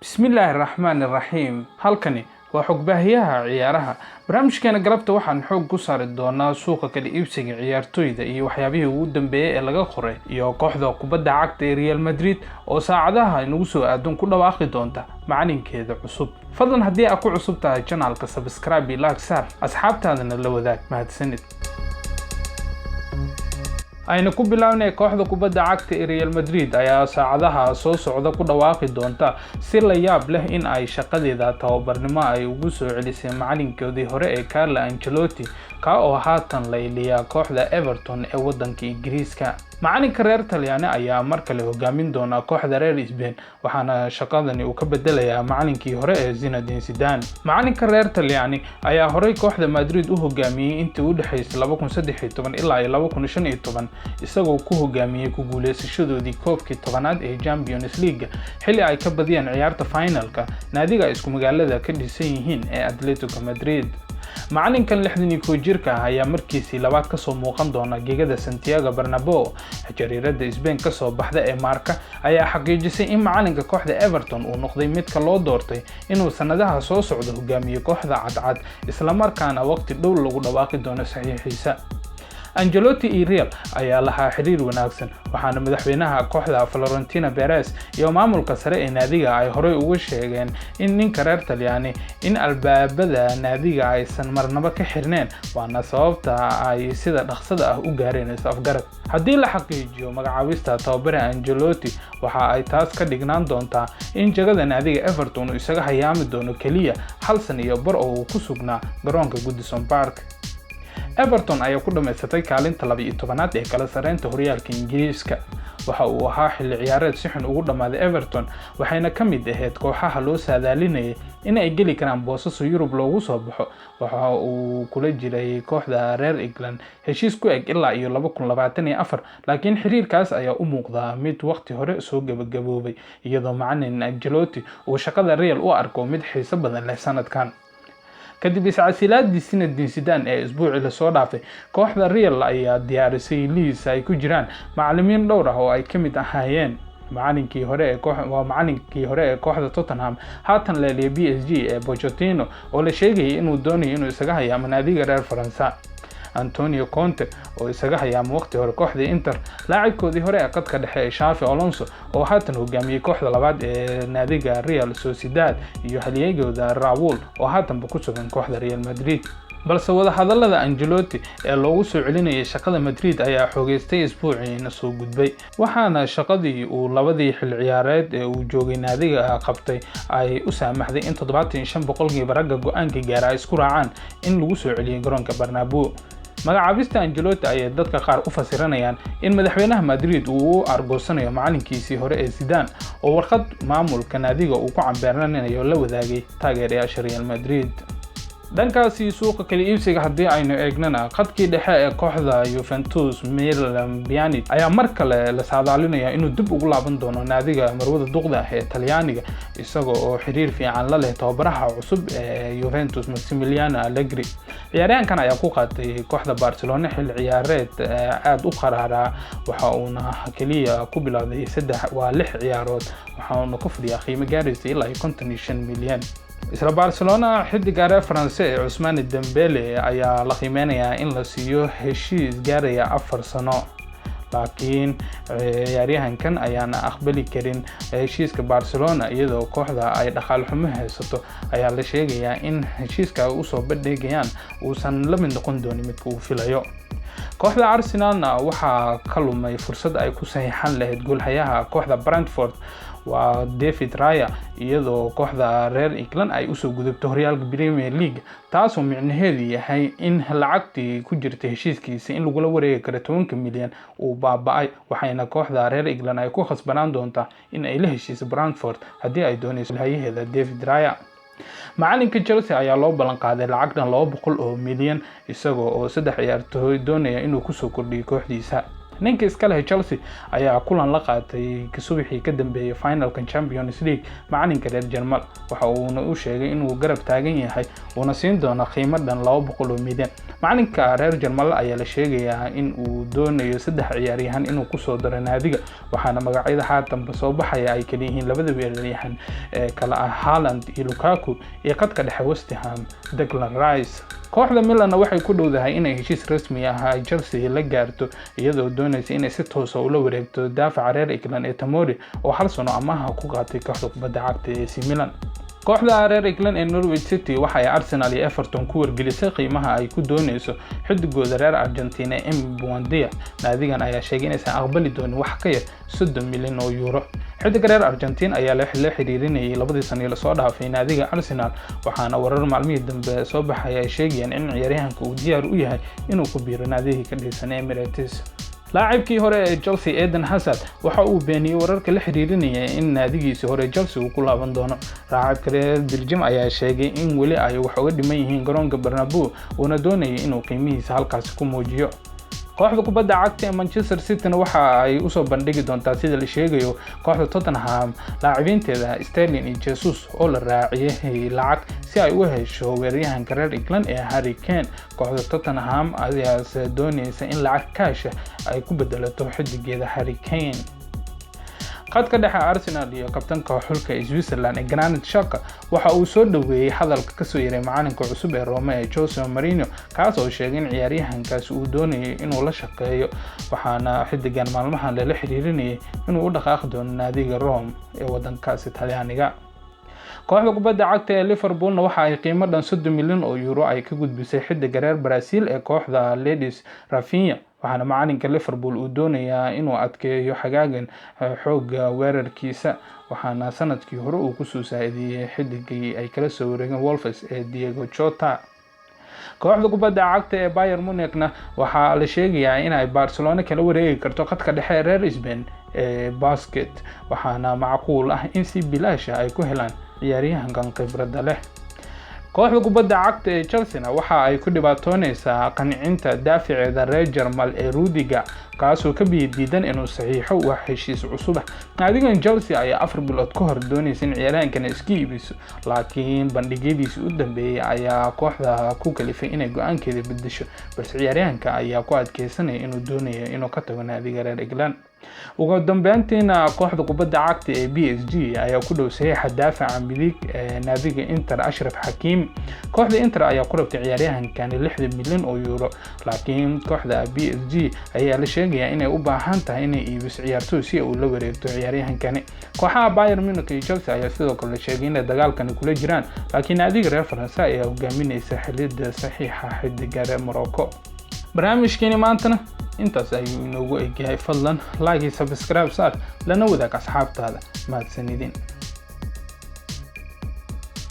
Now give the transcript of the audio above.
Bismillaahi raxmaani raxiim. Halkani waa xogbaahiyaha ciyaaraha. Barnaamijkeena galabta waxaan xoog ku saari doonaa suuqa kala iibsiga ciyaartoyda iyo waxyaabihii ugu dambeeyay ee laga qoray, iyo kooxda kubadda cagta ee Real Madrid oo saacadaha inagu soo aadan ku dhawaaqi doonta macalinkeeda cusub. Fadlan, haddii aad ku cusub tahay channelka, subscribe iyo like saar, asxaabtaadana la wadaag. Mahadsanid. Aynu ku bilaabnay, kooxda kubadda cagta ee Real Madrid ayaa saacadaha soo socda ku dhawaaqi doonta si la yaab leh in ay shaqadeeda tababarnimo ay ugu soo celisay macalinkoodii hore ee Carlo Ancelotti, ka oo haatan layliya kooxda Everton ee wadanka Ingiriiska. Macalinka reer Talyaani ayaa mar kale hogaamin doona kooxda reer Spain, waxaana shaqadani uu ka bedelayaa macalinkii hore ee Zinedine Zidane. Macalinka reer Talyaani ayaa horey kooxda Madrid u hogaamiyey intii u dhexeysay 2013 ilaa 2015, isagoo ku hogaamiyey ku guuleysashadoodii koobkii 10aad ee Champions League, xilli ay ka badiyeen ciyaarta finalka naadiga ay isku magaalada ka dhisan yihiin ee Atletico Madrid. Macalinkan 61 jirka ah ayaa markiisii labaad kasoo muuqan doona gegada Santiago Bernabeu. Jariirada Spain kasoo baxda ee Marca ayaa xaqiijisay in macalinka kooxda Everton uu noqday midka loo doortay inuu sanadaha soo socdo hogaamiyo kooxda cadcad, islamarkaana waqti dhow lagu dhawaaqi doono saxiixiisa. Ancelotti iyo Real ayaa lahaa xiriir wanaagsan, waxaana madaxweynaha kooxda Florentino Perez iyo maamulka sare ee naadiga ay horey uga sheegeen in ninka reer Talyaani in albaabada naadiga aysan marnaba ka xirneen, waana sababta ay sida dhaqsada ah u gaareen is afgarad. Haddii la xaqiijiyo magacaabista tababare Ancelotti, waxa ay taas ka dhignaan doontaa in jagada naadiga Everton uu isaga hayaami doono keliya hal san iyo bar oo uu ku sugnaa garoonka Goodison Park. Everton ayaa ku dhamaysatay kaalinta 12aad ee kala sareynta horyaalka Ingiriiska. Waxa uu ahaa xilli ciyaareed si xun ugu dhammaaday Everton, waxayna ka mid ahayd kooxaha loo saadaalinayay in ay geli karaan boosasa Yurub loogu soo baxo. Waxa uu kula jiray kooxda reer England heshiis ku eg ilaa iyo 2024, laakiin xiriirkaas ayaa u muuqdaa mid waqti hore soo gabagaboobay, iyadoo macalin Ancelotti uu shaqada Real u arko mid xiiso badan leh sanadkan. Kadib iscasilaadii Zinedine Zidane ee isbuucii lasoo dhaafay, kooxda Real ayaa diyaarisay liis ay ku jiraan macalimiin dhowr ah oo ay ka mid ahaayeen macalinkii hore ee koox waa macalinkii hore ee kooxda Tottenham, haatan leeliya PSG ee Pochettino, oo la sheegayay inuu doonayo inuu isaga hayaamo naadiga reer Faransa, Antonio Conte oo isaga hayaamo waqti hore kooxdii Inter, laacibkoodii hore ee qadka dhexe ee Xavi Alonso oo haatan hogaamiyey kooxda labaad ee naadiga Real Sociedad, iyo halyeegooda Raul oo haatanba ku sugan kooxda Real Madrid. Balse wadahadalada Ancelotti ee loogu soo celinayay shaqada Madrid ayaa xoogeystay isbuuciina soo gudbay, waxaana shaqadii uu labadii xil ciyaareed ee uu joogay naadiga qabtay ay u saamaxday in 75% ragga go-aanka gaara ay isku raacaan in lagu soo celiyay garoonka Bernabeu. Magacaabista Ancelotti ayay dadka qaar u fasiranayaan in madaxweynaha Madrid uu u argoosanayo macalinkiisii hore ee Zidane, oo warqad maamulka naadiga uu ku cambeeranayo la wadaagay taageerayaasha Real Madrid. Dhankaasi suuqa kala iibsiga haddii aynu eegnana, khadkii dhexe ee kooxda Juventus Miralem Pjanic ayaa mar kale la saadaalinaya inuu dib ugu laaban doono naadiga marwada duqda ah ee Talyaaniga, isaga oo xiriir fiican la leh tababaraha cusub ee Juventus Massimiliano Allegri. Ciyaaryahankan ayaa ku qaatay kooxda Barcelona xilli ciyaareed aada u qaraaraa, waxa uuna keliya ku bilowday saddex waa lix ciyaarood, waxa uuna ku fadhiyaa qiimo gaaraysa ilaa iyo 55 milyan. Isla Barcelona, xidiga reer France ee Ousmane Dembele ayaa la qiimeynayaa in la siiyo heshiis gaaraya 4 sano, laakiin ciyaaryahankan ayaana aqbali karin heshiiska Barcelona, iyadoo kooxda ay dhaqaal xumo haysato. Ayaa la sheegayaa in heshiiska ay usoo bandhigayaan uusan la mid noqon doonin midka uu filayo. Kooxda Arsenalna waxaa ka lumay fursad ay ku saxiixan lahayd goolhayaha kooxda Brentford waa David Raya, iyadoo kooxda reer England ay usoo gudubto horyaalka Premier League, taasoo micnaheedu yahay in lacagtii ku jirtay heshiiskiisa in lagula wareegi karo 10-ka milyan uu baaba-ay, waxayna kooxda reer England ay ku khasbanaan doontaa in ay la heshiiso Brentford haddii ay dooneyso golhayaheeda David Raya. Macalinka Chelsea ayaa loo ballan qaaday lacag dhan 200 oo milyan, isagoo oo saddex ciyaartooy doonaya inuu kusoo kordhiyo kooxdiisa. Ninka iska leh Chelsea ayaa kulan la qaatay subaxii ka dambeeyay finalka Champions League macalinka reer Jarmal, waxa uuna u sheegay inuu garab taagan yahay, uuna siin doono qiimo dhan 200 milyan. Macalinka reer Jarmal ayaa la sheegayaa in uu doonayo saddex ciyaaryahan inuu kusoo daro naadiga, waxaana magacyada haatanba soo baxaya ay kala yihiin labada weeraryahan ee kala ah Haaland iyo Lukaku iyo qadka dhexe West Ham Declan Rice. Kooxda Milanna waxay ku dhowdahay inay heshiis rasmi ah ay Chelsea la gaarto, iyadoo doonaysa inay si toosa ula wareegto daafaca reer England ee Tomori oo hal sano amaha ku qaatay kooxda kubadda cagta ee AC Milan. Kooxda reer England ee Norwich City waxa ay Arsenal iyo Everton ku wargelisay qiimaha ay ku dooneyso xidigooda reer Argentina Emi Buendia. Naadigan ayaa sheegay inaysan aqbali doonin wax ka yar €30 milyan. Xidiga reer Argentina ayaa la xiriirinayay labadii sano lasoo dhaafay naadiga Arsenal, waxaana warar maalmihii dambe soo baxaya ay sheegayaan in ciyaaryahanka uu diyaar u yahay inuu ku biiro naadigii ka dhisan Emirates. Laacibkii hore ee Chelsea Eden Hazard waxa uu beeniyey wararka la xiriirinaya in naadigiisii hore Chelsea uu ku laaban doono. Laacibka reer Belgium ayaa sheegay in weli ay wax uga dhiman yihiin garoonka Bernabeu, uuna doonayay inuu qiimihiisa halkaasi ku muujiyo. Kooxda kubadda cagta ee Manchester Cityna waxa ay usoo bandhigi doontaa, sida la sheegayo, kooxda Tottenham laacibiinteeda Sterling iyo Jesus oo la raaciyay lacag si ay u hesho weeraryahanka reer England ee Harry Kane. Kooxda Tottenham ayaase doonaysa in lacag kaash ay ku bedelato xidigeeda Harry Kane. Khadka dhexe Arsenal iyo kabtanka xulka Switzerland ee Granit Xhaka waxa uu soo dhoweeyey hadalka kasoo yaray macalinka cusub ee Roma ee Jose Mourinho, kaas oo sheegay in ciyaaryahankaasi uu doonayay inuu la shaqeeyo, waxaana xidigan maalmahan lala xiriirinayay inuu u dhaqaaqi doono naadiga Rome ee wadankaasi Talyaaniga. Kooxda kubadda cagta ee Liverpoolna waxa ay qiimo dhan €30 milyan ay ka gudbisay xidiga reer Brazil ee kooxda Leeds Raphinha, waxaana macalinka Liverpool uu doonayaa inuu adkeeyo xagaagan xoogga weerarkiisa, waxaana sanadkii hore uu kusoo saacideeyey xidigii ay kala soo wareegeen Wolves ee Diego Jota. Kooxda kubadda cagta ee Bayern Munichna waxaa la sheegayaa in ay Barcelona kala wareegi karto khadka dhexe ee reer Spain ee Busquets, waxaana macquul ah in si bilaasha ay ku helaan ciyaaryahankan khibradda leh. Kooxda kubadda cagta ee Chelsea-na waxa ay ku dhibaatooneysaa qancinta daaficeeda reer Jarmal ee Rudiger, kaasoo ka biyo diidan inuu saxiixo wax heshiis cusub ah. Naadigan Chelsea ayaa 4 bilood ka hor doonaysa in ciyaaryahankan iska iibiso, laakiin bandhigyadiisii u dambeeyey ayaa kooxda ku kalifay inay go-aankeeda bedesho, balse ciyaaryahanka ayaa ku adkeysanaya inuu doonayo inuu ka tago naadiga reer England. Ugu dambeyntiina, kooxda kubadda cagta ee PSG ayaa ku dhow saxiixa daafaca midig ee naadiga Inter Achraf Hakimi. Kooxda Inter ayaa ku rabtay ciyaaryahankani €60 milyan, laakiin kooxda PSG ayaa la sheegayaa inay u baahan tahay inay iibiso ciyaartoy si uu la wareegto ciyaaryahankani. Kooxaha Bayern Munich iyo Chelsea ayaa sidoo kale la sheegay inay dagaalkani kula jiraan, laakiin naadiga reer Faransa ayaa hogaaminaysa xilida saxiixa xidiga reer Morocco. Barnaamijkeeni maantana intaas ayuu inoogu egyahay. Fadlan like iyo subscribe saar, lana wadaag asxaabtaada. Mahadsanidin.